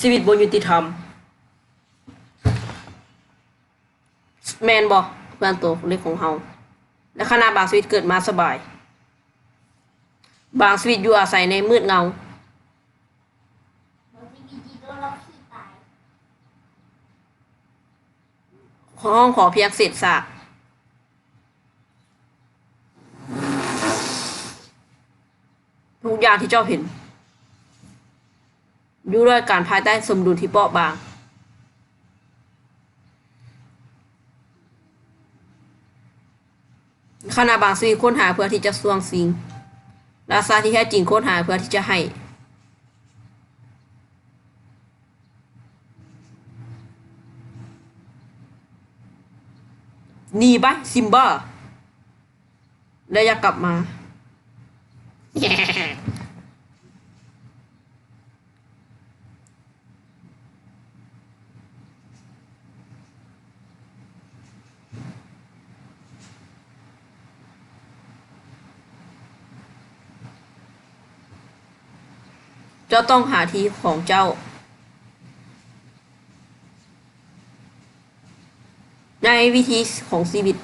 ຊີວິດບໍ່ຍຸຕິທຳ ແມ່ນບໍ່ ເພື່ອນໂຕເລັກຂອງເຮົາ? ໃນຂະນະບາງຊີວິດເກີດມາສະບາຍ, ບາງຊີວິດຢູ່ອາໄສໃນມືດເງົາ, ຮ້ອງຂໍພຽງເສດສາກ. ທຸກຢ່າງທີ່ເຈົ້າເຫັນ ຢູ່ດ້ວຍການພາຍໃຕ້ສົມດຸນທີ່ເປາະບາງ. ຂະນະບາງຊີວິດຄົ້ນຫາເພື່ອທີ່ຈະຊ່ວງຊິງ, ລາຊາທີ່ແທ້ຈິງຄົ້ນຫາເພື່ອທີ່ຈະໃຫ້. ໜີໄປ ຊິມບາ ແລະ ຢ່າກັບມາ. ເຈົ້າຕ້ອງຫາທີ່ຂອງເຈົ້າ ໃນວິຖີຂອງຊີວິດ